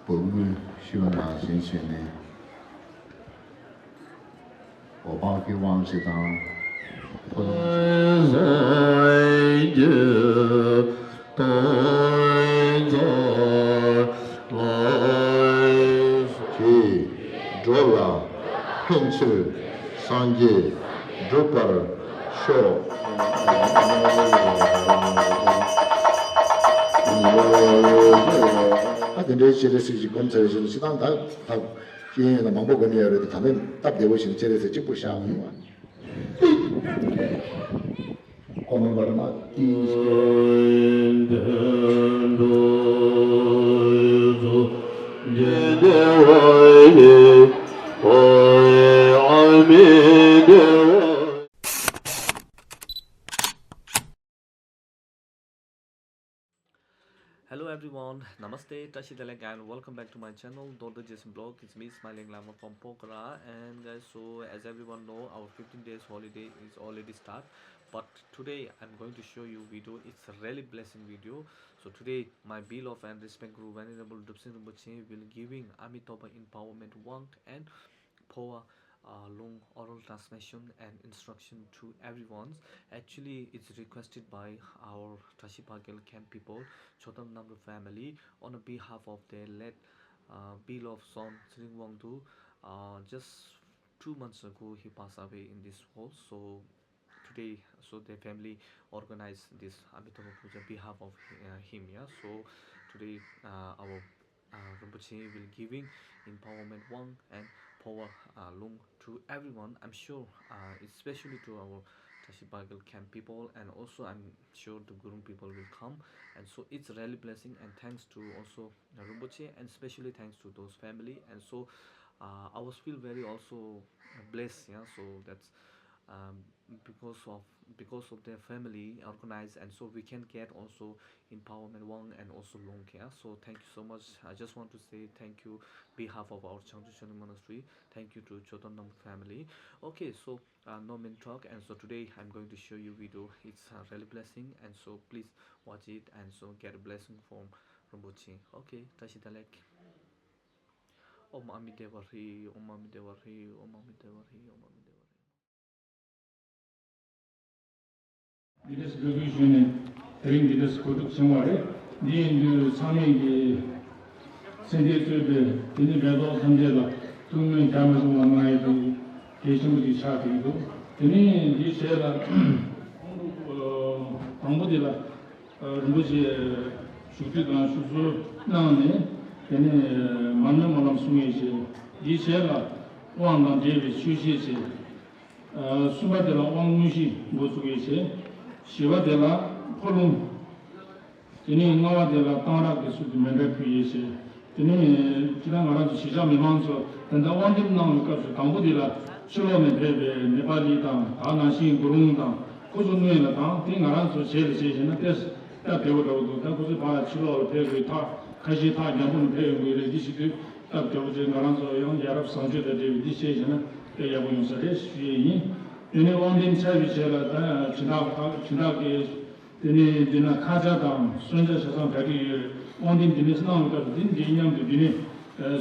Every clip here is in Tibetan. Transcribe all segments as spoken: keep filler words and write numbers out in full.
གུས་ཞུས་པ་ནང་བཞིན་བྱས་ནས། འོད་དཔག་གི་དབང་ཞེས་དང་། ཕོ་ལྷན་འགྲོ་ལ་ཕན་ཕྱིར་སངས་རྒྱས་འགྲུབ་པར་ཤོག་ཨ་དེ་འདྲའི་སྤྱན་རས་གཟིགས་ཀྱི་སྒོམ་ཚར་བའི་ཕྱིར་སྤྱིར་བཏང་ད་ད་སྐྱེས་ཡུལ་ན་མང་པོ་སྒོམ་ཡོད་རེད་དེ། ད་ནི་སྟབས་བདེ་བོ་ཞིག་ནས་སྤྱན་རས་གཟིགས་གཅིག་པུ་བཞག་ཡོང་བ། ཨོཾ་པ་ར་མ་ཏི། Hello everyone, Namaste, Tashi Delek, and welcome back to my channel, Dorda Jason Blog. It's me, Smiling Lama from Pokhara. And guys, so as everyone know, our fifteen days holiday is already start. But today I'm going to show you video. It's a really blessing video. So today, my beloved and respect Guru Venerable Drupsing Rinpoche will giving Amitabha empowerment wang and Phowa uh, Lung oral transmission and instruction to everyone. Actually, it's requested by our Tashi Pagel camp people, Chotam Namru family, on the behalf of their late uh, beloved son Tsering Wangdu. Uh, just two months ago, he passed away in this world. So today, so their family organized this Amitabha Puja behalf of uh, him. Yeah. So today, uh, our uh, Rinpoche will giving empowerment wang and power uh, lung to everyone. I'm sure, uh, especially to our Tashi Pagel camp people, and also I'm sure the Gurung people will come. And so it's really blessing, and thanks to also Rinpoche, and especially thanks to those family. And so uh, I was feel very also blessed. Yeah, so that's um, because of because of their family organized, and so we can get also empowerment wang and also lung. Yeah, so thank you so much. I just want to say thank you behalf of our Changchun Shaolin Monastery. Thank you to Chotan Nam family. Okay, so uh, no main talk, and so today I'm going to show you video. It's uh, really blessing, and so please watch it and so get a blessing from Rinpoche. Okay, Tashi Dalek. Om Ami Deva Hri, Om Ami Deva Hri, Om Ami Deva Hri, Om Ami Deva Hri. འདི་འདྲ་སྒྲུབ་ཞུས་ནས་དེ་རིང་འདི་འདྲ་གོ་སྒྲིག་བྱུང་བ་རེད། འདི་ཡིན་དུས་ཚང་མས་ཀྱི་སེམས་ཁྲལ་རྩོད་པའི་དེ་ནི་འབད་རྩོལ་ཐམས་ཅད་ལ་ཐུགས་སྨོན་རྒྱ་མ་ཆུང་བ་གནང་ཡས་དེ་གལ་ཆེན་པོ་ཅིག་ཆགས་ཀྱི་འདུག་དེ་ནི་འདིའི་རྗེས་ལ་དང་པོ་དེ་ལ་རིན་པོ་ཆེ་བཞུགས་ཁྲི་དང་བཞུགས་གསོལ་གནང་ནས་དེ་ནི་མར་མེ་སྨོན་ལམ་གསུང་ཡས་བྱས། འདིའི་རྗེས་ལ་དབང་དང་འབྲེལ་བའི་ཆོས་བཤད་བྱས། གསུམ་པ་དེ་ལ་དབང་དངོས་གཞི་འགོ་ཚུགས་ཡས་བྱས། བཞི་པ་དེ་ལ་འཁོར་ལུང་། དེ་ནས་ལྔ་པ་དེ་ལ་གཏང་རག་གི་ཚུལ་དུ་མཎྜལ་ཕུལ་ཡས་བྱས། དེ་ནས་ཁྱེད་རང་ང་རང་ཚོ་གཞིས་ཆགས་མི་མང་ཚོ་ད་ལྟ་དབང་འདེམས་གནང་བའི་སྐབས་སུ་དང་པོ་དེ་ལ་ཕྱི་ལོགས་ནས་ཕེབས་པའི་ནེ་པ་ལི་དང་ད་ནང་བཞིན་གུ་རུང་དང་ཁོ་ཚོ་སྔོན་ལ་དང་དེ་ང་རང་ཚོ་རྗེས་ལ་བྱས་བྱས་ན་ཏོག་ཙམ་སྟབས་བདེ་བོ་འདྲ་བོ་འདུག་ད་ཁོ་ཚོ་ཕར་ཕྱི་ལོགས་ལ་ཕེབས་དགོས་ཐག་ཁ་ཤས་ཐག་རྒྱང་པོ་ནས་ཕེབས་ཡོང་གི་རེད། འདི་བྱེད་དུས་སྟབས་བདེ་བོ་བྱས་ང་རང་ཚོ་ཡང་ཡ་རབས་བཟང་སྤྱོད་དང་འབྲེལ་བའི་འདི་བྱས་བྱས་ན་དཔེ་ཡག་པོ་ཡོང་ས་རེད་ཞུ་ཡས་ཡིན། དེ་ནས་དབང་འདེམས་ཚར་བའི་རྗེས་ལ་ད་སྦྱིན་བདག་སྦྱིན་བདག་གིས། དེ་ནས་འདི་ན་ཁ་ཆ་དང་གསོལ་ཇ་ཆ་ཚང་ག་གི་ཡོད་རེད། དབང་འདུན་འདི་ནས་གནང་བའི་སྐབས་སུ་འདི་འདི་མཉམ་དུ་འདི་ནས་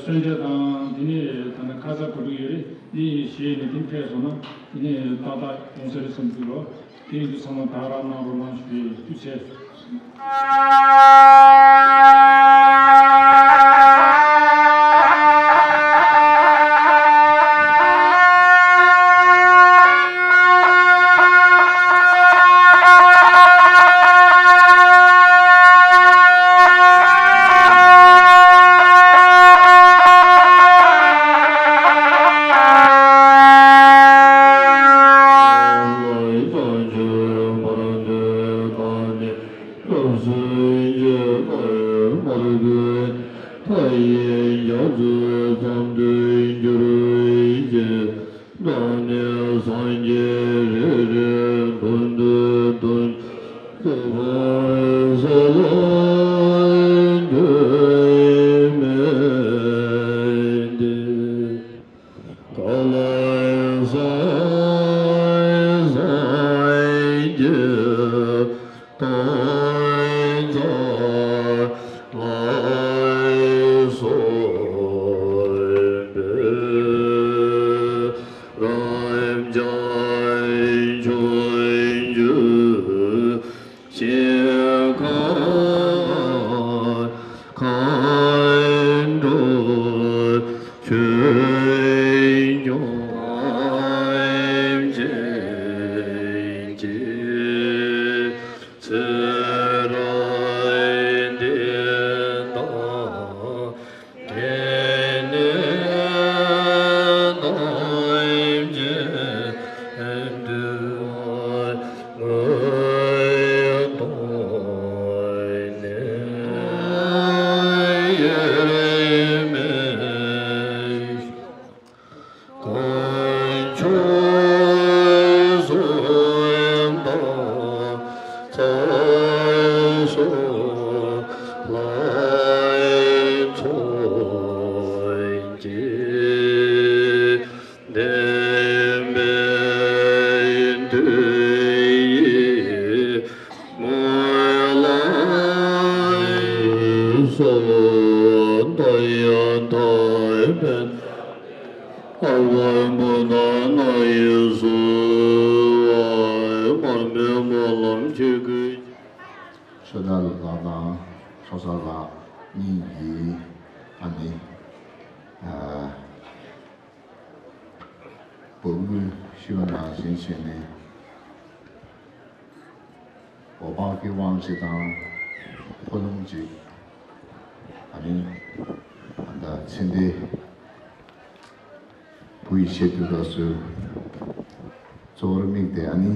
གསོལ་ཇ་དང་འདི་ནས་ད་ནི་ཁ་ཆ་གོ་སྒྲིག་ཡོད་རེད། འདི་བཞེས་ནས་འདི་ཕེབས་སོང་ན་འདི་ནས་ཏག་ཏག་ཡོང་ས་རེད་བསམ་གྱི་འདུག་ལོ། དེ་ཡིན་དུས་ཚང་མ་དག་རང་གནང་རོགས་གནང་ཞུ་ཡས་ཐུགས་རྗེ་ཆེ། སྐྱབས་སུ་མཆི། མཐའ་ཡས་སྐྱབས་སུ་འཚམས་དུས་གྱུར་ཅིག་བདག་ནི་སངས་རྒྱས་རེ་རེ་མགོན་དུ་འདོན། ཚེ་དཔག་ས་ལ་དོན་མེད་དེ། གང་ལ་སངས་རྒྱས་དང་ཚ་ལ་སོགས། ཨ་ཝའི་མུ་ན་ན་ཡེ་སུ་ཨའི་མར་མེ་མ་ལམ་ཁྱེད་ཀྱི། ཤོ་ད་ལགས་དང་ཤོ་ས་ལགས་གཉིས་ཀྱིས་ཨ་ནི་ཨ་འབོད་སྐུལ་ཞུས་པ་ནང་བཞིན་བྱས་ནས། འོད་དཔག་གི་དབང་ཅིག་དང་། འཁོར་ལོ་ཅིག་ཨ་ནི་ཨ་ད་ཚེ་འདས་བུ་ཡི་ཆེད་དུ་སྐབས་སུ་གཙོ་བོར་དམིགས་ཏེ། ཨ་ནི་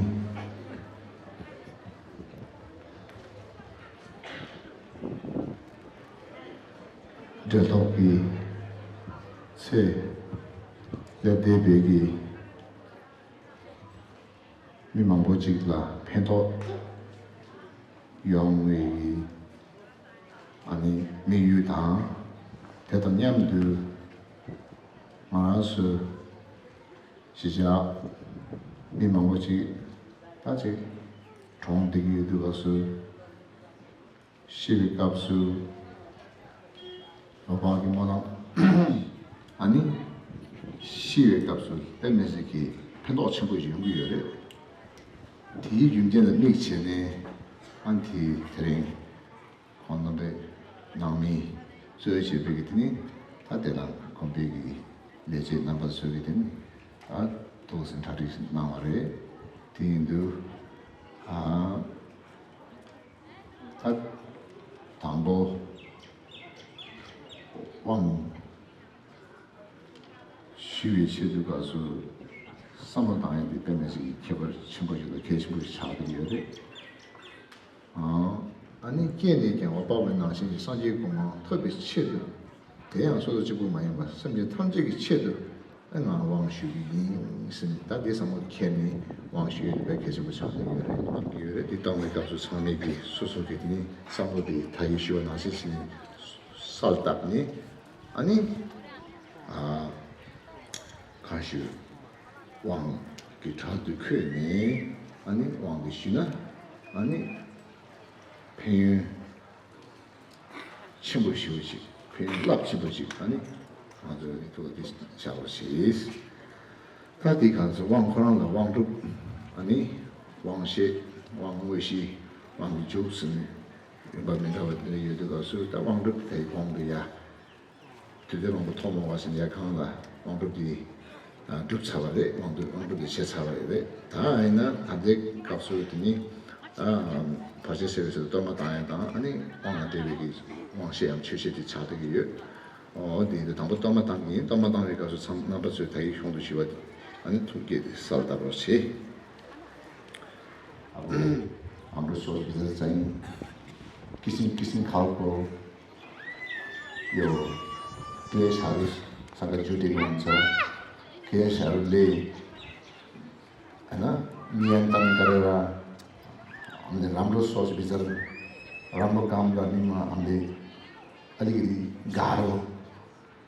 འབྲེལ་ཐོགས་ཀྱི་ཚེ་ལས་འདས་པའི་གི་མི་མང་པོ་ཅིག་ལ་ཕན་ཐོགས་ཡོང་བའི་ཨ་ནི་དམིགས་ཡུལ་དང་། དེ་དང་མཉམ་དུ་ང་རང་ཚོ་གཞིས་ཆགས་མི་མང་པོ་ཅིག་ད་ཅིག་གྲོངས་བསྡད་ཀྱི་ཡོད་དུས་སྐབས་སུ། ཤི་བའི་སྐབས་སུ་འོད་དཔག་གི་སྨོན་ལམ། ཨ་ནི་ཤི་བའི་སྐབས་སུ་དཔེ་མི་སྲིད་ཀྱི་ཕན་ཐོགས་ཆེན་པོ་ཞིག་ཡོང་གི་ཡོད་རེད། དེའི་རྒྱུ་རྐྱེན་ལ་དམིགས་བྱས་ནས། ཨ་ནི་དེ་རིང་ཁོང་རྣམ་པའི་ནང་མི་གཙོས་བྱས་པའི་གི་དེ་ནི་ད་དེ་ལ་དགོན་པའི་གི་ལས་བྱེད་རྣམ་པ་ཚོས་གི་དེ་ནི་ད་ཐུགས་སེམས་གྲ་སྒྲིག་གནང་བ་རེད། དེ་ཡིན་དུས་ཨ། ད་དང་པོ་དབང་ཞུ་བའི་ཆེད་དུ་སྐབས་སུ་བསམ་བློ་བཏང་ཡས་དེ་དཔེ་མི་སྲིད་ཀྱི་ཁྱད་པར་ཆེན་པོ་ཞིག་དང་གལ་ཆེན་པོ་ཞིག་ཆགས་བསྡད་ཡོད་རེད། ཨ་ནི་རྐྱེན་དེས་ཀྱང་འོད་དཔག་པའི་ནང་བཞིན་གྱི་སངས་རྒྱས་གོ་འཕང་ཐོབ་པའི་ཆེད་དུ། དེ་ཡང་སོ་སོ་གཅིག་པུ་མ་ཡིན་པར་སེམས་ཅན་ཐམས་ཅད་ཀྱི་ཆེད་དུ། ཨ་ང་དབང་ཞུ་གི་ཡིན་ཟེར་ནས། ད་འདི་བསམ་བློ་འཁྱེར་ནས་དབང་ཞུ་ཡས་དེ་དཔེ་གལ་ཆེན་པོ་ཆགས་ཀྱི་ཡོད་རེད། གནང་གི་ཡོད་རེད། འདི་གཏོང་བའི་སྐབས་སུ་ཚང་མས་ཀྱི་སོ་སོ་གི་དེ་ནི་བསམ་བློ་དེ་ད་གིན་ཞུས་པ་ནང་བཞིན་བྱས་ནས་གསལ་བཏབ་ནས། ཨ་ནི་ཨ་གང་ཞུ་དབང་གི་དྲག་ཏུ་འཁོད་ནས། ཨ་ནི་དབང་དེ་ཞུས་ན་ཨ་ནི་ཕན་ཡོན་ཆེན་པོ་ཞེ་པོ་ཅིག་ཕན་ཡོན་རླབས་ཆེན་པོ་ཅིག་ཨ་ནི་ང་ཚོས་ཐུགས་ལ་འདི་བཞག་པར་བྱེད། ད་འདི་གང་ཚོ་དབང་ཁོ་རང་ལ་དབང་སྒྲུབ། ཨ་ནི་དབང་ཤེས། དབང་དངོས་གཞི། དབང་གི་མཇུག་ཟེར་ནས་ཡོད་པ་མི་འདྲ་བ་དེ་འདྲ་ཡོད་དུས་སྐབས་སུ། ད་དབང་སྒྲུབ་དེའི་གོང་དུ་ཡ་དུས་དེ་མང་པོ་ཐོག་མ་བ་ཟིན་ཡ་གང་ལ་དབང་སྒྲུབ་ཀྱི་སྒྲུབ་ཚར་བ་རེད། དབང་སྒྲུབ་དབང་སྒྲུབ་ཀྱི་བྱས་ཚར་བ་རེད། ད་ཡིན་ན་ད་ལྟའི་སྐབས་སུ་དེ་ནི་བར་ཆད་སེལ་བའི་ཆེད་དུ་གཏོར་མ་བཏང་ཡ་དང་། ཨ་ནི་དབང་ལ་འབྲེལ་བའི་གི་དབང་ཤེས་ཡང་ཆོས་ཤེས་དེ་ཆགས་བསྡད་ཀྱི་ཡོད། འོ་དེ་ཡིན་དུས་དང་པོ་གཏོར་མ་བཏང་གི་ཡིན། གཏོར་མ་བཏང་བའི་སྐབས་སུ་ཚང་རྣམ་པ་ཚོས་ད་གིན་གོང་དུ་ཞུས་པ་དེ་ཨ་ནི་ཐུགས་བསྐྱེད་དེ་གསལ་བཏབ་རོགས་བྱེད། अब हाम्रो सोच विचार चाहिँ किसिम किसिम खालको यो क्लेशहरूसँग जुटेको हुन्छ। क्लेशहरूले होइन, नियन्त्रण गरेर हामीले राम्रो सोच विचार, राम्रो काम गर्नेमा हामीले अलिकति गाह्रो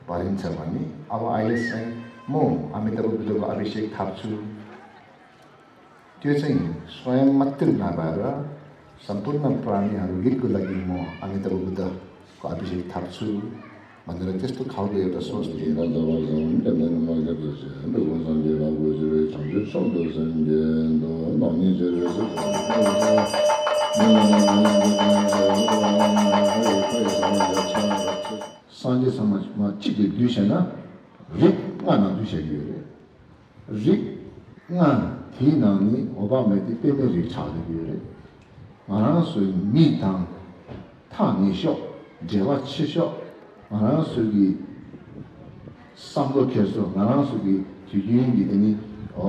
परिन्छ भने। अब अहिले चाहिँ म अमिताभ बुद्धको अभिषेक थाप्छु। त्यो चाहिँ स्वयं मात्र नभएर सम्पूर्ण प्राणीहरू हितको लागि म अमिताभ बुद्धको अभिषेक थाप्छु भनेर त्यस्तो खालको एउटा सोच लिएर སངས་རྒྱས་ཚང་མ་གཅིག་ཏུ་བསྡུས་བྱས་ན་རིགས་ལྔ་ནང་བསྡུས་བྱས་ཡོད་རེད། རིགས་ལྔ་དེའི་ནང་ནས་འོད་དཔག་མེད་དེ་པདྨའི་རིགས་ཆགས་བསྡད་ཡོད་རེད། ང་རང་ཚོའི་མིག་དང་ཐག་ཉེ་ཤོས། འབྲེལ་བ་ཆེ་ཤོས། ང་རང་ཚོའི་གི་བསམ་བློ་འཁྱེར་སོ། ང་རང་ཚོའི་གི་དུས་རྒྱུན་གྱི་དེ་ནི་འོ་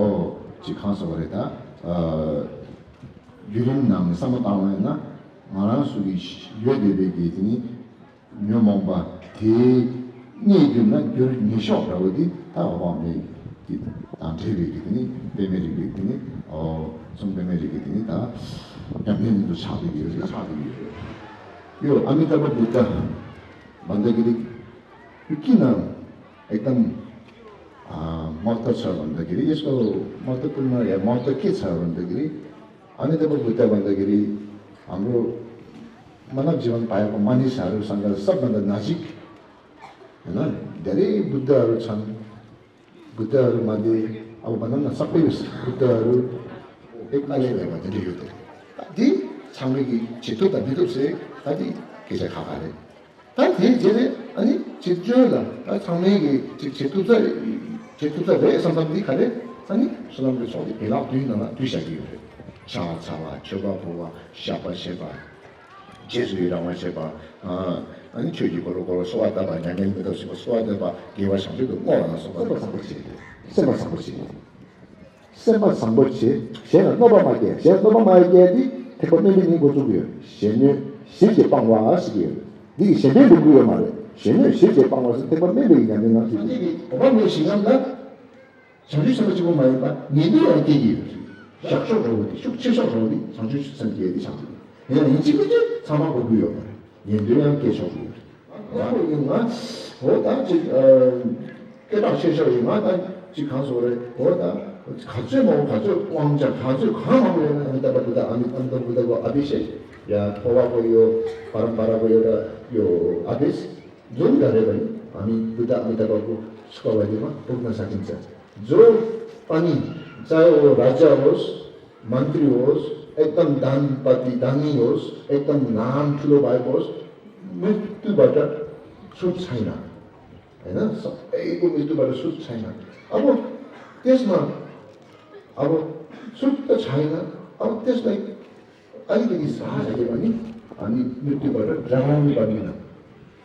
ཅིག་གང་ཟེར་བ་རེད། ད་བརྒྱུད་རིམ་ནང་ནས་བསམ་བློ་བཏང་བ་ཡིན་ན། ང་རང་ཚོའི་གི་ཡོད་བསྡད་པའི་གི་དེ་ནི་ཉོན་མོངས་པ་དེ་རྙེད་གྱུར་ན་རྒྱུ་ཉེ་ཤོས་འདྲ་བོ་དེ་ད་འོད་དཔག་མེད་ཀྱི་དང་འབྲེལ་བའི་གི་དེ་ནི་པདྨའི་རིགས་ཀྱི་དེ་ནི་འོ་གསུང་པདྨའི་རིགས་ཀྱི་དེ་ནི་ད་ཉམས་ལེན་དུ་ཆགས་པའི་གི་རིགས་ཆགས་པའི་གི་ཡོད། यो अमिताभ बुद्ध भन्दाखेरि किन एकदम महत्त्व छ भन्दाखेरि, यसको महत्त्वपूर्ण या महत्त्व के छ भन्दाखेरि, अमिताभ बुद्ध भन्दाखेरि हाम्रो मानव जीवन पाएको मानिसहरूसँग सबभन्दा नजिक ཡང་ན་ད་རེས་བུདྡྷ་རུ་ཚང་། བུདྡྷ་རུ་མ་དེ་ཨ་བ་ན་ན་ས་པེ་རུ་བུདྡྷ་རུ་ཨེ་ཀ་ལེ་ལེ་བ་དེ་འདྲ་ཡོད་དེ། ད་དེ་ཚང་མས་ཀྱི་བྱེད་ཐུབ་དང་མི་ཐུབ་ཟེར་ད་དེ་སྐད་ཆ་ཁག་ཁག་རེད། ད་དེའི་རྗེས་ལ་ཨ་ནི་སྤྱི་སྤྱོད་ལ་ད་ཚང་མས་ཀྱི་ཅིག་བྱེད་ཐུབ་ས་བྱེད་ཐུབ་ས་རེད་བསམ་བསམ་འདི་ག་རེ། ཨ་ནི་བསོད་ནམས་ཀྱི་ཚོགས་དེ་བྱིན་རླབས་དུས་ནང་ལ་དུས་བཞག་གི་ཡོད་རེད། ཕྱག་འཚལ་བ། མཆོད་པ་འབུལ་བ། བཤགས་པ་བྱེད་པ། རྗེས་སུ་ཡི་རང་བ་བྱེད་པ། ཨ་ནི་ཆོས་ཀྱི་འཁོར་ལོ་བསྐོར་བ། གསོལ་བ་བཏབ་པ། མྱ་ངན་མི་འདའ་ཞིང་གསོལ་བ་འདེབས་པ། དགེ་བ་བྱང་ཆུབ་ཏུ་བསྔོ་བ་ལ་སོགས་པ། སེམས་པ་བཟང་པོ་བྱེད། སེམས་པ་བཟང་པོ་བྱེད། སེམས་པ་བཟང་པོ་བྱེད། གཞན་ལ་གནོད་པ་མ་སྐྱེལ། གཞན་ལ་གནོད་པ་མ་སྐྱེལ་ཏེ་ཐེག་པ་དམན་པའི་ནི་འགོ་བཙུགས་ཀྱི་ཡོད། གཞན་གནོད་གཞིར་བྱས་སྤང་བ་ཟེར་གྱི་ཡོད། འདི་གི་གཞན་ཕན་སྒྲུབ་ཀྱི་ཡོད་མ་རེད། གཞན་གནོད་གཞིར་བྱས་སྤང་བ་ཟེར་ཐེག་པ་དམན་པའི་ཉམས་ལེན་ནང་ཚུད་ཀྱི། འོ་བ་མེད་ཞིང་ཁམས་ལ། བྱང་ཆུབ་སེམས་དཔའ་གཅིག་པུ་མ་ཡིན་པ་ཉན་ཐོས་ཡང་སྐྱེ་གི་ཡོད་རེད། ཞག་ཤོག་འགྲོ་བ་དེ་ཤུགས་ཆེ་ཤོས་འགྲོ་བ་དེ་བྱང་ཆུབ་སེམས་སྐྱེ་དེ་ཆགས་ཀྱི་ཡོད། ཡང་ཡིན་གཅིག་མིན་གཅིག་ཚང་མ་དགོས་ཀྱི་ཡོད་མ་རེད། ཉན་ཐོས་ཡང་སྐྱེ་ཆོག་གི་ཡོད་རེད། ང་ཡིན་ང་འོ་ད་ཅིག་སྐད་གྲགས་ཆེ་ཤོས་ཡིན་ང་ད་ཅིག་གང་སོགས་རེད། འོ་ད་ག་ཚོད་མང་པོ་ག་ཚོད་དབང་ཆ་ག་ཚོད་གང་མང་པོ་ཡོད་ན་ཨ་མི་ཏཱ་བྷ་བུདྡྷ། ཨ་མི་ཨ་མི་ཏཱ་བྷ་བུདྡྷ་གོ་ཨ་བྷི་ཤེག་ཡ་འཕོ་བ་གོ་ཡོད། པ་རམ་པ་ར་གོ་ཡོད་ད་ཡོད་ཨ་བྷི། འཛུམ་ག་རེ་བ་ནི་ཨ་མི་བུདྡྷ་ཨ་མི་ཏཱ་བྷ་གུ་སུ་ཁ་བ་དེ་མ་བུག་ན་ས་ཀིན་ཙ་ཛོ་པ་ནི་ཙའི་འོ་ར་ཇ་འོས། མན་ཏྲི་འོས། ཨེག་དམ་དཱན་པ་ཏི་དཱན་ནི་འོས། ཨེག་དམ་ནཱམ་ཐུ་ལོ་བའི་འོས། མི་ཏུ་བ་ཏྲ་སུ་ཚའི་ན། ཨེ་ན་ས་ཨེ་གོ་མི་ཏུ་བ་ཏྲ་སུ་ཚའི་ན། ཨ་བོ་ཏེས་མ་ཨ་བོ་སུ་ཏ་ཚའི་ན། ཨ་བོ་ཏེས་མ། ཨ་ནི་དེ་གི་ས་ཧ་ཡེ་བ་ནི་ཨ་ནི་མི་ཏུ་བ་ར་རང་བ་ནི་ན།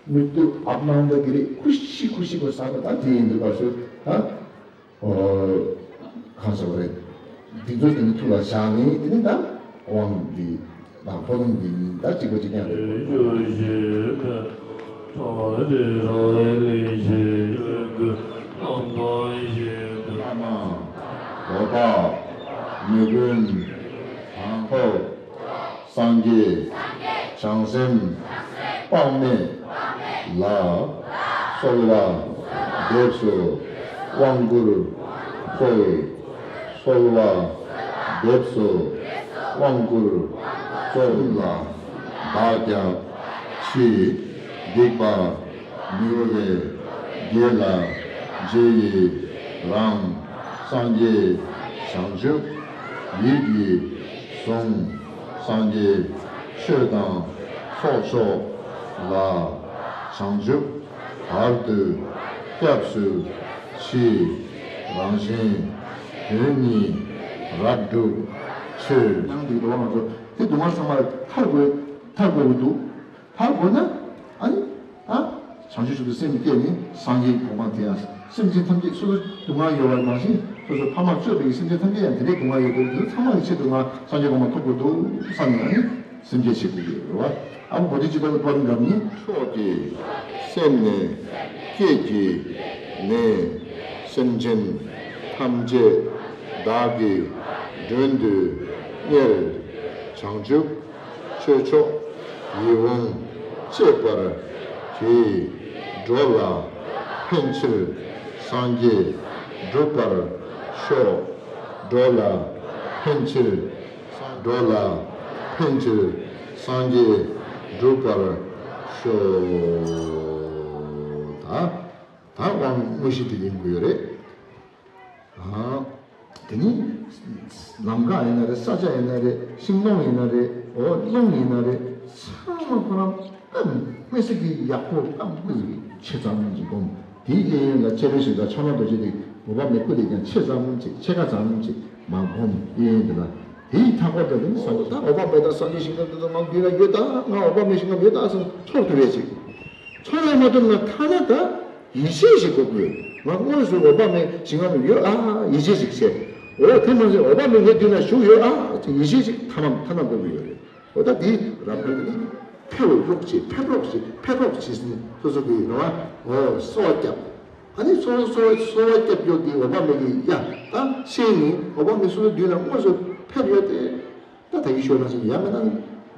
མི་ཏུ་ཨབ་ནང་བ་གི་རེ་ཁུ་ཤི་ཁུ་ཤི་གོ་ས་བ་ད་དེ་ཡིན་འདུག་པ་སུ་ད། ཨོ། གང་ཟེར་བ་རེད། འདི་ཚོ་དེ་ནི་ཐུགས་ལ་བཞག་ནས་དེ་ནི་ད་དབང་འདི་དང་ཕོ་ལུང་འདི་གཉིས་ད་གཅིག་པ་གཅིག་རྐྱང་རེད། བླ་མ། འོད་དཔག་མེད་ཀུན་དང་ཐོབ། སངས་རྒྱས་བྱང་སེམས་དཔག་མེད་ལ། གསོལ་བ་འདེབས་སོ་དབང་བསྐུར་སྩོལ། གསོལ་བ་འདེབས་སོ་དབང་བསྐུར་སྩོལ། ལ་བདག་སྐྱབས་མཆི། སྡིག་པ་མི་དགེ་བ་ལས་རྒྱལ་ལ་རྗེས་ཡི་རང་། སངས་རྒྱས་བྱང་ཆུབ་ཡིད་ཀྱིས་བཟུང་། སངས་རྒྱས་ཆོས་དང་ཚོགས་མཆོག་ལ། བྱང་ཆུབ་བར་དུ་སྐྱབས་སུ་མཆི། རང་གཞན་དོན་གཉིས་རབ་བསྒྲུབ་ཕྱིར། སྙིང་འདི་འགྲོ་བ་ང་ཚོ་དེ་སྡུག་བསྔལ་ཚང་མ་ཐར་དགོས་ཐར་དགོས་ཀྱི་འདུག་ཐར་དགོས་ན་ཨ་ནི་ཨ་བྱང་ཆུབ་ཏུ་སེམས་བསྐྱེད་ནས་སངས་རྒྱས་གོ་འཕང་དེ་ཡང་སེམས་ཅན་ཐམས་ཅད་སོ་སོ་སྡུག་བསྔལ་ཡོད་པ་ནང་བཞིན་སོ་སོ་ཕ་མར་གཙོས་པའི་སེམས་ཅན་ཐམས་ཅད་ཡང་དེ་འདྲའི་སྡུག་བསྔལ་ཡོད་དགོས་འདུག་ཚང་མ་གི་ཆེད་དུ་ང་སངས་རྒྱས་གོ་འཕང་ཐོབ་དགོས་འདུག་བསམ་ནས་ཨ་ནི་སེམས་བསྐྱེད་བྱེད་དགོས་ཀྱི་ཡོད་རེད་བ། ཨ་མ་བོ་དྷི་ཙིཏྟ་ཀུན་ཏུ་བར་འགམ་ནི། མཆོག་གི་སེམས་ནི་བསྐྱེད་ཀྱིས་ནི། སེམས་ཅན་ཐམས་ཅད་བདག་གིས་མགྲོན་དུ་གཉེར། བྱང་ཆུབ་ཆོས་མཆོག་ཡིད་འོང་སྤྱད་པར་གྱིས། འགྲོ་ལ་ཕན་ཕྱིར་སངས་རྒྱས་འགྲུབ་པར་ཤོག་འགྲོ་ལ་ཕན་ཕྱིར། འགྲོ་ལ་ཕན་ཕྱིར་སངས་རྒྱས་འགྲུབ་པར་ཤོག་ད་ད་དབང་དངོས་གཞི་དེ་ཡིན་དགོས་ཡོད་རེད། ཨ། དེ་ནི་ལམ་ཁ་ཡིན་ན་རེད། ས་ཆ་ཡིན་ན་རེད། ཤིང་སྡོང་ཡིན་ན་རེད། འོ་རླུང་ཡིན་ན་རེད། ཚང་མ་ཁོ་རང་ཨ་དངོས་གཞི་གི་ཡག་པོ་ཨ་དངོས་གཞི་གི་ཆེ་ཙམ་ཅིག་སྒོམ། དེའི་གཡས་གཡོན་ལ་སྤྱན་རས་གཟིགས་དང་ཕྱག་ན་རྡོ་རྗེ་དེ་འོད་དཔག་མེད་སྐུ་དེ་ཀྱང་ཆེ་ཙམ་ཅིག་ཕྱེད་ཀ་ཙམ་ཅིག་མར་སྒོམ། གཡས་གཡོན་དེ་ལ་དེའི་མཐའ་སྐོར་དུ་དེ་ནི་ས་འོ་ད་འོད་དཔག་མེད་དང་སངས་རྒྱས་ཞིང་ཁམས་དེ་ཚོ་ང་མདུན་ལ་ཡོད་ད། ང་འོད་དཔག་མེད་ཞིང་ཁམས་ཡོད་ད་ཟེར་ཚོར་ཐུབ་ཡས་ཅིག་ཚོར་བ་མ་ཐུབ་ན་ཐ་ན་ད་ཡིད་ཆེས་ཤིག་དགོས་དགོས། ང་དངོས་སུ་འོད་དཔག་མེད་ཞིང་ཁམས་ཡོད་ཨ་ཡིད་ཆེས་ཤིག་བྱེད། འོ་དེ་མ་ཟད་འོད་དཔག་མེད་ངའི་མདུན་ན་བཞུགས་ཡོད་ཨ་ཡིད་ཆེས་ཤིག་ཐ་མ་ཐ་ན་དགོས་ཀྱི་ཡོད་རེད། འོ་ད་འདི་རབ་ཏུ་ནི་ཕེབས་རོགས་བྱེད། ཕེབས་རོགས་བྱེད། ཕེབས་རོགས་བྱེད་ཟེར་ནས་སོ་སོ་གི་རེ་བ་འོ་གསོལ་བ་བརྒྱབ། ཨ་ནི་གསོལ་གསོལ་གསོལ་བ་བརྒྱབ་ཡོད་དེ་འོད་དཔག་མེད་ཀྱི་ཡ་ད་ཤེས་ནས་འོད་དཔག་མེད་སོ་སོའི་མདུན་ན་དངོས་སུ་ཕེབས་ཡོད་དེ། ད་ད་གིན་ཞུས་ནང་བཞིན་ཡང་མིན་ན་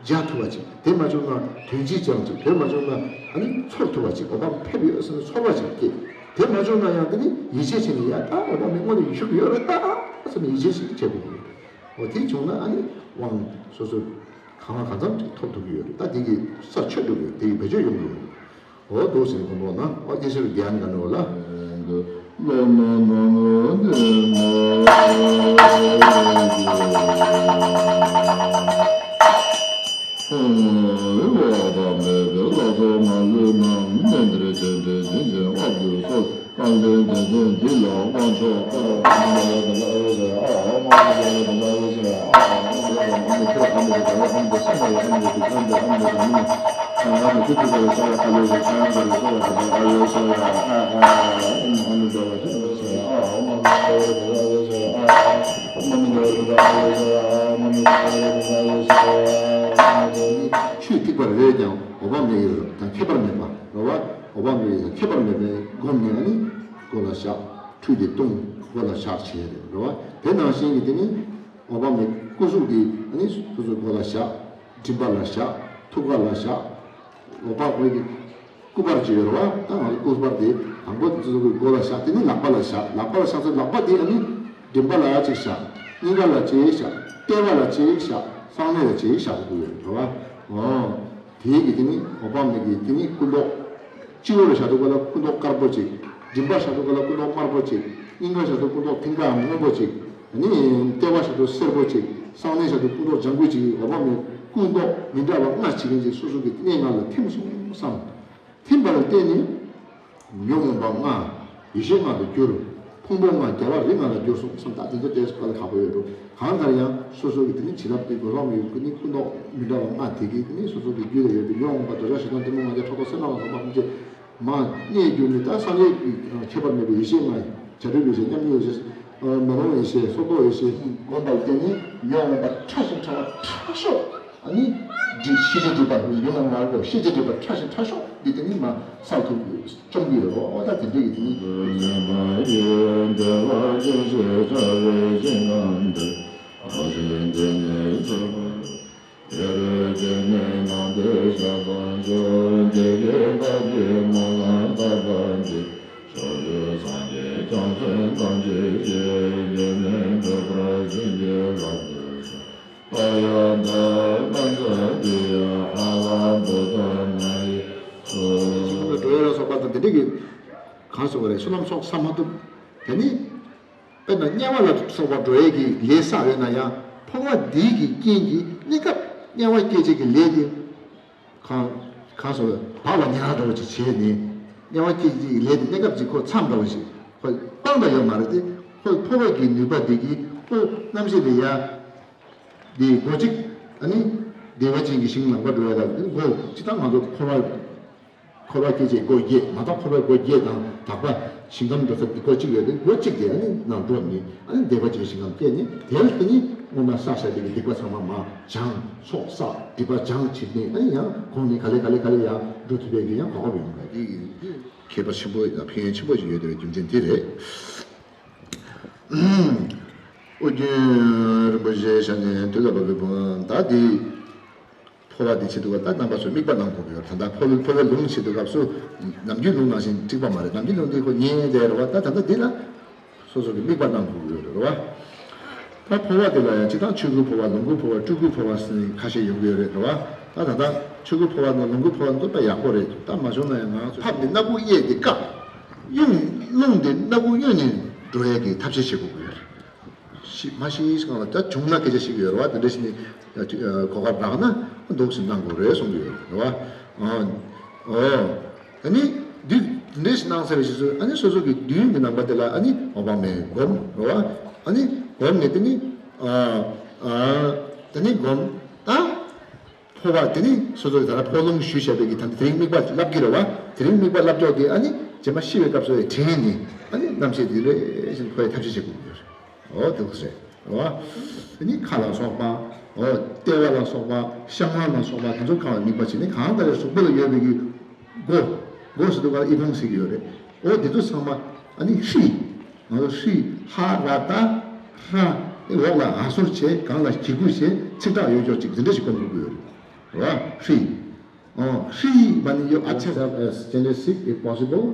མཇལ་ཐུབ་པ་ཅིག་དེ་མ་བྱུང་ན་དོན་གཅིག་ཅང་ཅིག་དེ་མ་བྱུང་ན་ཨ་ནི་ཚོར་ཐུབ་པ་ཅིག་འོད་དཔག་ཕེབས་ཡོད་ཟེར་ནས་ཚོར་བ་ཅིག་སྐྱེ། དེ་མ་བྱུང་ན་ཡང་དེ་ནི་ཡིད་ཆེས་བྱས་ནས་ཡ་ད་འོད་དཔག་མེད་དངོས་ནས་ཡོད་ཤུགས་ཡོད་རེད་ད་ཟེར་ནས་ཡིད་ཆེས་ཤིག་བྱེད་དགོས་ཀྱི་ཡོད། འོ་དེ་བྱུང་ན་ཨ་ནི་དབང་སོ་སོ་གང་ལ་གང་འཚམ་ཅིག་ཐོབ་ཐུབ་ཀྱི་ཡོད་རེད། ད་དེ་གི་ས་ཆོད་འགྲོ་གི་ཡོད། དེ་གི་བེད་སྤྱོད་ཡོང་གི་ཡོད། འོ་འདུག་ཟེར་ཁོང་ཁྲོ་ན་ཨོ་སྐྱེ་ཤེས་རྒྱན་ག་ནོ་ལ། ཆོས་ཐེག་པ་རེད་ཀྱང་འོད་དཔག་མེད་ཀྱི་རེད་དང་ཁྱད་པར་མེད་པ་རེད་བ། འོད་དཔག་མེད་ཀྱི་དང་ཁྱད་པར་མེད་པའི་སྒོམ་ནས་ཨ་ནི་སྒོ་ལ་བཞག་ཁྲུས་དེ་བཏུང་སྒོ་ལ་བཞག་བྱས་རེད་བ། དེ་ནང་བཞིན་གྱི་དེ་ནི་འོད་དཔག་མེད་སྐུ་གཟུགས་དེ་ཨ་ནི་སོ་སོའི་སྒོ་ལ་བཞག་མགྲིན་པ་ལ་བཞག་ཐུགས་ཀ་ལ་བཞག་འོད་དཔག་མེད་ཀྱི་སྐུ་པར་ཅིག་ཡོད་རེད་བ། ད་ང་ཚོ་སྐུ་པར་དེ་དང་པོ་དེ་ཚོ་གི་སྒོ་ལ་བཞག་དེ་ནི་ལག་པ་ལ་བཞག་ལག་པ་ལ་བཞག་ཚེ་ལག་པ་དེ་ཨ་ནི་མགྲིན་པ་ལ་ཅིག་བཞག་སྙིང་ག་ལ་ཅིག་བཞག་ལྟེ་བ་ལ་ཅིག་བཞག་གསང་གནས་ལ་ཅིག་བཞག་དགོས་ཡོད་རེད་བ། འོ། དེའི་གི་དེ་ནི་འོད་དཔག་མེད་ཀྱི་དེ་ནི་སྐུ་མདོག་སྤྱི་བོ་ལ་བཞག་དུས་ག་ལ་སྐུ་མདོག་དཀར་པོ་ཅིག་མགྲིན་པ་བཞག་དུས་ག་ལ་སྐུ་མདོག་དམར་པོ་ཅིག་སྙིང་ག་བཞག་དུས་སྐུ་མདོག་མཐིང་ག་སྔོན་པོ་ཅིག་ཨ་ནི་ལྟེ་བ་བཞག་དུས་སེར་པོ་ཅིག་གསང་གནས་བཞག་དུས་སྐུ་མདོག་ལྗང་གུ་ཅིག་འོད་དཔག་མེད་སྐུ་མདོག་མི་འདྲ་བ་ལྔ་ཅིག་ཡིན་ཅིག་སོ་སོ་གི་གནས་ལྔ་ལ་ཐིམ་སོང་བསམ། ཐིམ་པ་ལ་བརྟེན་ནས་ཉོན་མོངས་པ་ལྔ་ཡེ་ཤེས་ལྔ་ལ་འགྱུར། ཕུང་པོ་ལྔ་རྒྱལ་བ་རིགས་ལྔ་ལ་འགྱུར་སོང་བསམ། ད་དེ་ཚོ་ཏོག་ཙམ་དཀའ་ལས་ཁག་པོ་ཡོད་འགྲོ། གང་ལྟར་ཡང་སོ་སོ་གི་དེ་ནི་བྱིན་རླབས་དེ་སྒོ་ལོག་ཡོད་ཀྱི་ནི་སྐུ་མདོག་མི་འདྲ་བ་ལྔ་དེ་གིས་དེ་ནི་སོ་སོ་གི་རྒྱུད་ལ་ཡོད་པའི་ཉོན་མོངས་པ་འདོད་ཆགས་ཞེ་སྡང་གཏི་མུག་ང་རྒྱལ་ཕྲག་དོག་སེར་སྣ་ལ་སོགས་པ་ཐམས་ཅད་མར་རྙེད་གྱུར་ནས་ད་སངས་རྒྱས་ཀྱི་ཁྱད་པར་མེད་པའི་ཡེ་ཤེས་ལྔ་བྱ་སྒྲུབ་ཡེ་ཤེས་མཉམ་ཉིད་ཡེ་ཤེས་མེ་ལོང་ཡེ་ཤེས་སོར་རྟོག་ཡེ་ཤེས་སྒོམ་པར་བརྟེན་ནས་ཉོན་མོངས་པ་ཕྲ་ཞིང་ཕྲ་བ་ཕྲ་ཤོས། ཨ་ནི། འདི་ཤེས་བྱའི་སྒྲིབ་པ་ཡུལ་ལ་མ་གོ་ཤེས་བྱའི་སྒྲིབ་པ་ཕྲ་ཞིང་ཕྲ་ཤོས་འདི་དེ་ནི་མ་སལ་ཐུབ་བཅོམ་གྱི་ཡོད་རོ། ཨོ་ད་དེ་འདྲ་གི་དེ་ནི། འགྲོ་ཡ་ལ་སོགས་པ་དང་དེ་འདྲ་གི་གང་སོང་བ་རེད། བསོད་ནམས་ཚོགས་བསགས་མ་ཐུབ། དེ་ནི་དཔེར་ན་དམྱལ་བ་ལ་སོགས་པ་འགྲོ་ཡས་ཀྱི་ལས་བསགས་ཡོད་ན་ཡང་འཕོ་བ་འདི་གི་རྐྱེན་གྱིས་གནས་སྐབས་དམྱལ་བ་སྐྱེད་བྱེད་ཀྱི་ལས་དེ་གང་གང་སོང་བ་བག་ལ་ཉལ་འདྲ་བོ་ཅིག་བྱས་ནས་དམྱལ་བ་སྐྱེད་བྱེད་ཀྱི་ལས་དེ་གནས་སྐབས་ཅིག་ཁོ་མཚམས་འདྲ་བོ་ཞིག་ཁོ་སྤངས་པ་ཡོད་མ་རེད་དེ། ཁོ་འཕོ་བ་གི་ནུས་པ་དེ་གིས་ཁོ་རྣམ་ཤེས་ལ་ཡ། འདི་སྒོ་གཅིག་ཨ་ནི། བདེ་བ་ཅན་གྱི་ཞིང་ལམ་པ་འགྲོ་ཡ་ལ་སྒོ་གཅིག་དང་ང་ཚོ་འཁོར་བ། འཁོར་བ་སྐྱེད་བྱེད་སྒོ་བརྒྱད་མ་གཏོགས་འཁོར་བའི་སྒོ་བརྒྱད་དང་དག་པ་ཞིང་ཁམས་འགྲོ་ས་འདི་སྒོ་གཅིག་ཡོད་དེ་སྒོ་གཅིག་དེ་ཨ་ནི་ནང་འགྲོ་ནི་ཨ་ནི་བདེ་བ་ཅན་ཞིང་ཁམས་སྐྱེས་ནི་དེ་ལ་དེ་ནི་སྔོན་མ་བསགས་བཞག་དེ་གི་སྡིག་པ་ཚང་མ་མ་སྦྱངས་ཚོགས་བསགས་སྒྲིབ་པ་སྦྱངས་བྱེད་ནི་ཨ་ནི་ཡང་གོང་ནས་ག་ལེ་ག་ལེ་ག་ལེ་ཡང་འགྲོ་ཐུབ་པའི་གི་ཡང་གོ་སྐབས་ཡོང་གི་རེད། ཁྱད་པར་ཆེན་པོ་དང་ཕན་ཡོན་ཆེན་པོ་ཞིག་ཡོད་དེ་རྒྱུ་མཚན་དེ་རེད། ཨོ་རྒྱན་རིན་པོ་ཆེ་ཞལ་ནས་དུས་ལ་བབ་པའི་བུ་ད་འདི་འཕོ་བ་འདི་བྱེད་དུས་སྐབས་ད་རྣམ་པ་ཚོས་དམིགས་པ་གནང་དགོས་ཀྱི་ཡོད། ད་ལྟ་འཕོ་བའི་འཕོ་བའི་ལུང་བྱེད་དུས་སྐབས་སུ་ནམ་རྒྱུན་ལུང་ནང་བཞིན་འགྲིག་པ་མ་རེད། ནམ་རྒྱུན་ལུང་འདི་ཁོ་ཉན་བསྡད་རེད་བ། ད་ད་ལྟ་འདི་ལ་སོ་སོ་གི་དམིགས་པ་གནང་དགོས་ཀྱི་ཡོད་རེད་བ། ད་འཕོ་བ་འདི་ལ་ཡང་སྤྱིར་བཏང་ཆོས་སྐུའི་འཕོ་བ་ལོངས་སྐུའི་འཕོ་བ་སྤྲུལ་སྐུའི་འཕོ་བ་ཟེར་ནས་ཁ་ཤས་ཡོང་གི་ཡོད་རེད་རེད་བ། ད་ད་ལྟ་ཆོས་སྐུའི་འཕོ་བ་དང་ལོངས་སྐུའི་འཕོ་བ་འདི་དཔེ་ཡག་པོ་རེད། ད་མ་བྱུང་ན་ཡང་ང་ཚོ་ཕབ་ནས་སྣ་ཁུག་གཡས་དེ་བཀག་གཡོན་རླུང་དེ་སྣ་ཁུག་གཡོན་ནས་འགྲོ་ཡས་ཀྱི་ཐབས་ཤེས་བྱེད་དགོས་ཀྱི་ཡོད་རེད། ཤི་མ་ཤི་སྒང་ལ་ད་བྱུང་ན་སྐད་ཆ་ཤི་གི་ཡོད་རེད་བ། དེ་འདྲ་ཞིག་ནི་གོ་སྐབས་རག་ན་འདུག་སེ་གནང་དགོས་རེད་གསུང་གི་ཡོད་རེད་བ། ཨོ། ཨ་ནི་འདུས་འདྲེས་གནང་ཚར་བའི་རྗེས་སུ་ཨ་ནི་སོ་སོ་གི་མདུན་གྱི་ནམ་མཁའ་དེ་ལ་ཨ་ནི་འོད་དཔག་མེད་སྒོམ་རེད་བ། ཨ་ནི་སྒོམ་ནས་དེ་ནི་ཨ་ཨ་དེ་ནི་སྒོམ་དང་འཕོ་བ་དེ་ནི་སོ་སོ་གི་ད་ལྟ་འཕོ་ལུང་ཞུས་བཞག་པའི་གི་ད་དེ་རིང་དམིགས་པ་བསླབ་ཀྱི་རེད་བ། དེ་རིང་དམིགས་པ་བསླབ་ཀྱོག་དེ་ཨ་ནི་རྗེས་མ་ཤི་བའི་སྐབས་སུ་དྲན་ནས་ཨ་ནི་རྣམ་ཤེས་དེ་རེ་བཞིན་འཕོ་བའི་ཐབས་ཤེས་བྱེད་དགོས་ཀྱི་ཡོད་རེད། འོ་དེ་ཚོ་རེད། རེད་བ། དེ་ནི་ཁ་ལ་སོགས་པ། འོ་ལྟེ་བ་ལ་སོགས་པ། བཤང་ལམ་ལ་སོགས་པ་དེ་ཚོ་གང་ལ་དམིགས་པ་བྱས་ནས་གང་ལྟར་གཟུགས་པོ་ལ་ཡོད་པའི་གི་སྒོ། སྒོ་ཟེར་དུས་ག་ལ་ཨི་ཁུང་ཟེར་གི་ཡོད་རེད། འོ་དེ་ཚོ་ཚང་མ་ཨ་ནི་ཧྲི། ང་ཚོ་ཧྲི། ཧ་ར་ཏ། ཧྲ། འོག་ལ་ཨ་སོར་བྱས་གང་ལ་གི་གུ་བྱས་ཚིག་གྲགས་ཡོད་ཀྱོག་ཅིག་དེ་འདྲ་ཞིག་སྒོམ་དགོས་ཀྱི་ཡོད་རེད། རེད་བ། ཧྲི། ཨོ། ཧྲི་མ་ནི་ཡོད་ཨ་ཚ། Yourself as Chenrezig if possible.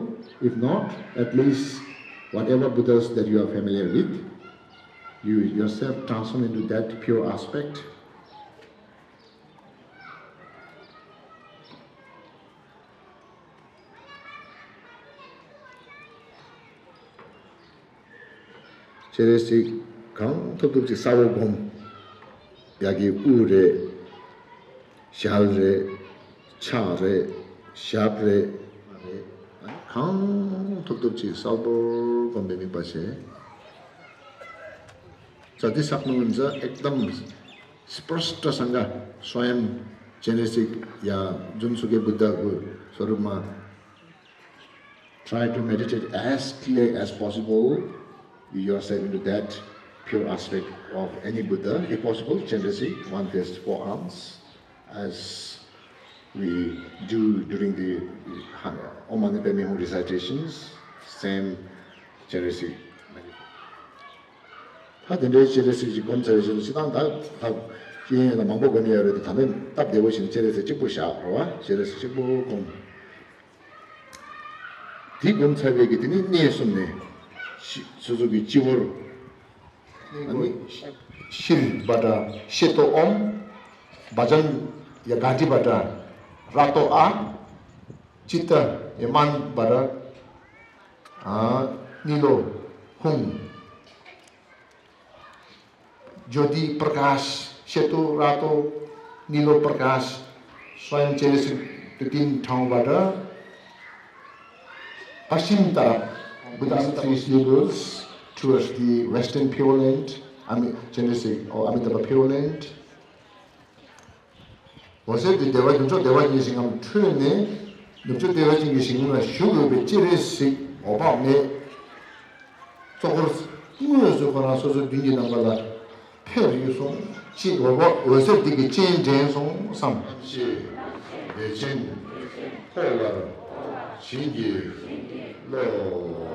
If not, at least whatever Buddhas that you are familiar with, you yourself transform into that pure aspect. སྤྱན་རས་གཟིགས་གང་ཐུབ་ཐུབ་ཅིག་གསལ་པོ་སྒོམ། ཡ་གི་དབུ་རེད། ཞལ་རེད། ཕྱག་རེད། ཞབས་རེད། གང་ཐུབ་ཐུབ་ཅིག་གསལ་པོ་སྒོམ་པའི་དམིགས་པ་བྱས། ས་དེ་ས་ནུ་ཛ་ཨེག་དམ་སྤྲ་སྤྲ་སང་ག་སོ་ཡམ་སྤྱན་རས་གཟིགས་ཡ་རྫུན་སུ་གེ་བུདྡྷ་གུ་སོ་རུ་མ། Try to meditate as clear as possible yourself into that pure aspect of any Buddha. If possible, generously, one fist, four arms, as we do during the uh, Om Mani Padme Hum recitations. Same generously. ད་དེ་འདྲའི་སྤྱན་རས་གཟིགས་ཀྱི་སྒོམ་ཚར་བའི་རྗེས་སུ་སྤྱིར་བཏང་ད་ད་སྐྱེས་ཡོན་ལ་མང་པོ་སྒོམ་ཡོད་རེད་དེ། ད་ནི་སྟབས་བདེ་བོ་བྱས་ནས་སྤྱན་རས་གཟིགས་གཅིག་པུ་བཞག་རོ་བ། སྤྱན་རས་གཟིགས་གཅིག་པུ་སྒོམ། དེ་སྒོམ་ཚར་བའི་གི་དེ་ནི་གནས་གསུམ་ནས་ཤི་སོ་སོ་གི་སྤྱི་བོར་ཨ་ནི་ཤིར་བྷ་དྲ་ཤེ་ཏོ་ཨོམ། བྷ་ཇང་ཡ་གྷ་ཏི་བྷ་དྲ་ར་ཏོ་ཨ། ཅི་ཏ་ཡ་མན་བྷ་དྲ་ཨ་ནི་ལོ་ཧུང་། ཇོ་ཏི་པྲ་ཀཱཤ། ཤེ་ཏོ་ར་ཏོ། ནི་ལོ་པྲ་ཀཱཤ། སོ་ཡམ་སྤྱན་རས་གཟིགས་དུ་ཏིན་ཁྲང་བ་དྲ། Pashchim Taraf, Buddha's three symbols towards the western Pure Land, Ami- Genesis or Amitabha Pure Land. འོད་ཟེར་དེ་བདེ་བ་ནུབ་ཕྱོགས་བདེ་བ་ཅན་གྱི་ཞིང་ཁམས་འཕྲོས་ནས། ནུབ་ཕྱོགས་བདེ་བ་ཅན་གྱི་ཞིང་ཁམས་ལ་བཞུགས་ཡོད་པའི་སྤྱན་རས་གཟིགས་འོད་དཔག་མེད། གཙོ་འཁོར་དངོས་སུ་ཁོ་རང་སོ་སོའི་མདུན་གྱི་རྣམ་པ་ལ་ཕེབས་ཡོད་སོང་། ཅེས་འོད་དཔག་འོད་ཟེར་འདི་གིས་སྤྱན་འདྲེན་སོང་བསམ། ཤེས་བདེ་ཆེན་འཁོར་བར་བྱིན་གྱིས་རློབས།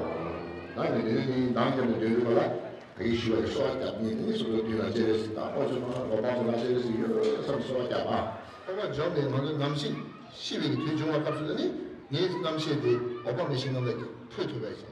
ད་ནི་འདི་ནི་མདང་ཁྱབ་ནས་འདོན་རྒྱུ་མ་ལ། ད་གིན་ཞུས་པ་ནི་གསོལ་བ་བརྒྱབ་ནས་ནི་སོ་སོའི་མདུན་ལ་སྤྱན་རས་གཟིགས་དང་ཨོ་ཙི་མ་ལ་གོ་འཕང་ཚོ་ལ་སྤྱན་རས་གཟིགས་ཡོད་བསམ་གསོལ་བ་བརྒྱབ་པ། འཁོར་བ་འཇོམས་ནས་ང་ཚོའི་རྣམ་ཤེས་ཤི་བའི་དུས་བྱུང་བའི་སྐབས་སུ་ནི་ངའི་རྣམ་ཤེས་དེ་འོད་དཔག་མེད་ཞིང་ཁམས་ལ་འཕོས་ཐུབ་པ་ཞིག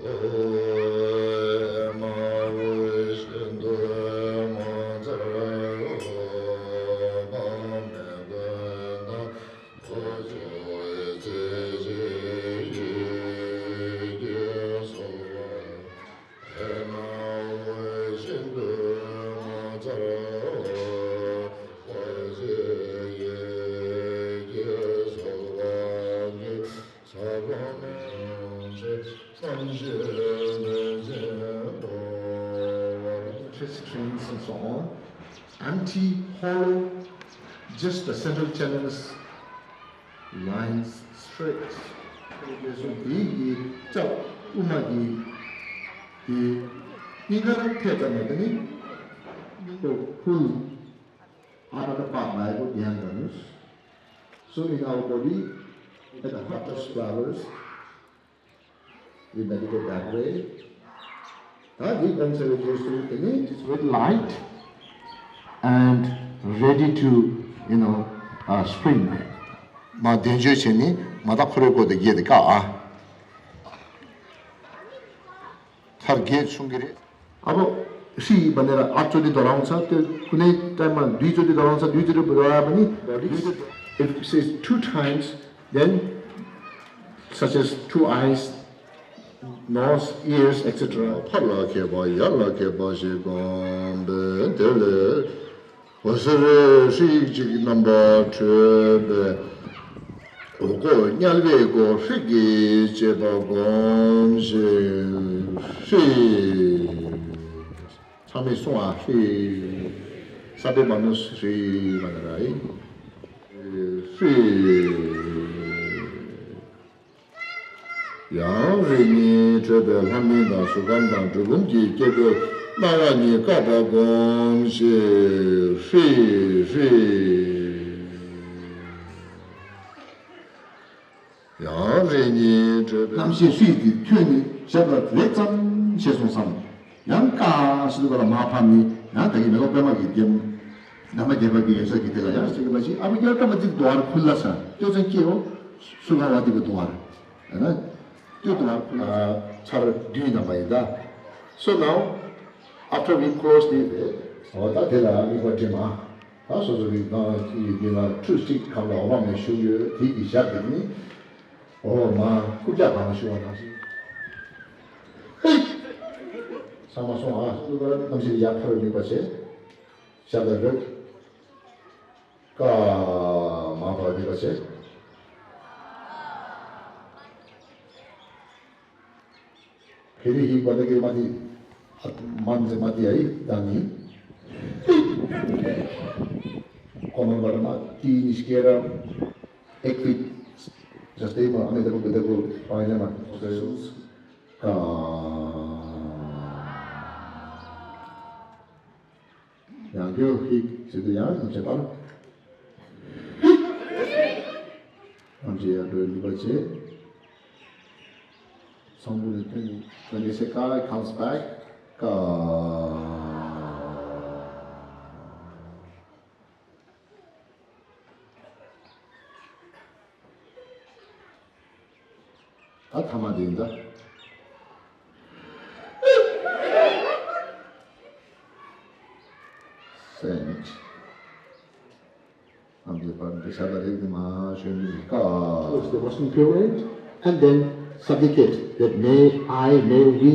Strings and so on. Empty, hollow, just the central channels, lines straight. དེ་ཡི་ལྕགས་དབུ་མ་གི་དེ་སྙིང་གར་ཐེབས་ཙམ་ན་དེ་ནི་སྙིང་པོ་ཕུལ། Out of the path, Bible, the hand. So in our body, at the heart of flowers, we meditate that way. ད་འདི་སྒོམ་ཚར་བའི་རྗེས་སུ་དེ་ནི་it's very light and ready to, you know, uh, spring. མ་བདེན་བརྗོད་བྱས་ནི་མ་དག་ཁོ་རའི་སྒོ་དེ་བརྒྱད་དེ་བཀག་ཨ། མཐར་རྒྱས་གསུང་གི་རེད། ཨ་བོ། ཧྲི་བ་ནི་ར་ཨ་ཙོ་དི་དོ་རང་ས་དེ་ཁུ་ནེ་ཏའི་མ་འདུས་ཙོ་དི་དོ་རང་ས་འདུས་ཙོ་དི་བ་ར་བ་ནི། If it says two times, then such as two eyes, nose, ears, et cetera. ཕར་ལ་མཁས་པ་ཡར་ལ་མཁས་པ་ཞེས་གོམས་པས་དེ་ལས། འོད་ཟེར་ཧྲིག་ཅིག་རྣམ་པར་འཕྲོས་པས། འོད་ཀོ་དམྱལ་བའི་སྒོ་ཧྲིག་གིས་ཕྱེ་བ་བསྒོམ་ཞིང་ཧྲིག། ཚང་མས་གསུང་ཨ་ཧྲིག། ས་པའི་མ་ནུ་ཧྲིག་མ་ན་ར་ཧྲིག། ཡང་རིགས་གཉིས་འཕྲོས་པའི་ལྷ་མིན་དང་གཟུགས་ཁམས་དང་འབྲུབ་ཁུང་གི་སྐྱེ་བོའི་སྣང་བ་གཉིས་བཀག་པ་བསྒོམ་ཞིང་ཧྲིག་ཧྲིག། ཡང་རིགས་གཉིས་འཕྲོས་པའི་རྣམ་ཤེས་ཧྲིག་གིས་ཐོན་ནས་ཞབས་ལ་རེག་ཙམ་བྱས་སོང་བསམ། ཡང་ཀ་ཞིག་ལ་མ་ཕམ་ནི་ཡང་ད་གིན་མེ་ཏོག་པད་མ་གི་རྒྱན། ན་མ་རྒྱས་པ་གི་ཡོད་ས་གི་དེ་ལ་ཡང་ཞིག་པ་ཞིག་ཨ་བུ་རྒྱལ་ཀ་མ་ཅིག་དོ་བར་ཁུལ་ལ་ས་ཏོ་ཚན་སྐྱེའོ། སུ་ལ་བ་དེ་གི་དོ་བར། ཡང་ན་ཏོ་དོ་བར་ཁུལ་ལ་ས། ཚར་བདུན་ནམ་པ་ཡིན་ད། So now, after we close this, འོ་ད་དེ་ལ་དམིགས་པ་བསྒྲིམ་མ། ད་སོ་སོ་གི་སྒང་གི་ཡིན་ལ་ཁྲུས་གཅིག་གམ་ལ་འོ་མ་མེ་ཤུགས་ཡོད་དེ་གི་ཞབས་དེ་ནི། འོ་མ་རྐུབ་བཀྱག་གང་ལ་ཤུགས་པ་ནང་བཞིན། ཚང་མ་སོང་ཨ། ཐམས་ཅད་ཡར་ཕར་དམིགས་པ་བྱེད། ཤ་དང་རུས། ཀ་མ་ཕར་དམིགས་པ་བྱེད། ཕེ་རི་ཧི་བ་ད་གི་མ་དི། མན་ཛེ་མ་དི་ཨའི་ད་ནི། ཀོ་མན་བ་ད་མ་དི་ནི་སྐེ་ར། ཨེག་ཕིད། ཇ་སྟེ་མ་ཨ་མེ་ད་གོ་གི་ད་གོ་པ་ཡ་མ། ཀ་ཡང་སྐྱོ་ཧིག་ཟེར་དུ་ཡང་ཡང་བྱེད་པ། ཐམས་ཅད་ཡར་འགྲོའི་ནུས་པ་བྱེད། ཚང་པོ་ནི་ཐོན་ནི་ཐོན་ནི་སེ་ཀ་comes back ཀ། ད་ཐ་མ་དེ་ཡིན་ད། སེམས། ཨམ་དེ་པར་འདི་ཤ་ད་རེག་དེ་མ་ཤོད་མི་ཀ། First the Western Pure Age, and then supplicate that may I, may we,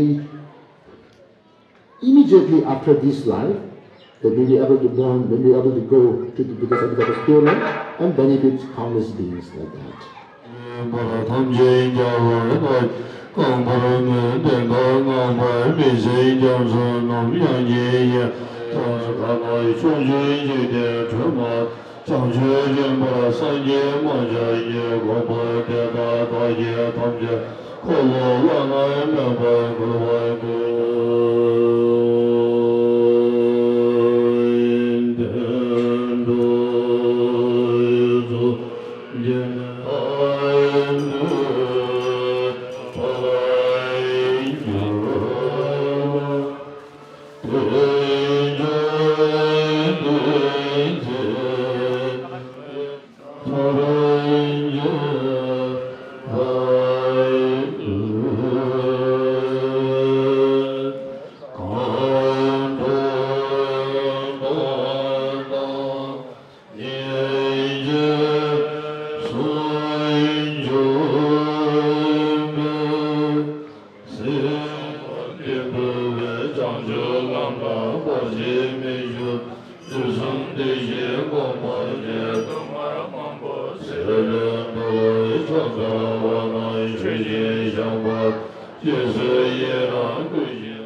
immediately after this life, that we be able to born, when we able to go to the, to the Buddha's pure light and benefit countless beings like that. པར་ཐམས་ཅད་རྒྱལ་བ་དང་། གང་བར་མི་ལྡན་དང་ངང་པར་མི་ཟད་རྒྱ་མཚོ་རྣམས་ཡང་དག་ཡིན། ཐམས་ཅད་ཐ་མ་ཕྱོགས་བཅུའི་འཇིག་རྟེན་དྲི་མ། བྱང་ཆུབ་སེམས་དཔའ་སངས་རྒྱས་མ་ཆགས་ཀྱི་གོ་འཕང་དེ་དག་བདག་གིས་ཐམས་ཅད་འཁོར་ལོ་བླ་ན་མེད་པར་བསྐོར་བར་ཤོག། དེ་འདྲ་ཚོགས་ཀྱི་ཐད་དུ་ཕར་གྱུར་ལ། སེམས་ཁམས་བདེ་བའི་བྱང་ཆུབ་ལམ་ལ་བར་ཆད་མེད་གྱུར། དུས་གསུམ་བདེ་གཤེགས་དགོངས་པ་རྒྱལ། སྡུག་བསྔལ་མང་པོ་སེལ་བའི་མཆོག་སྟེར་བ་ན་མཆོད་ཅིང་བཤགས་པ། རྗེས་སུ་ཡི་རང་བསྐུལ་ཞིང་།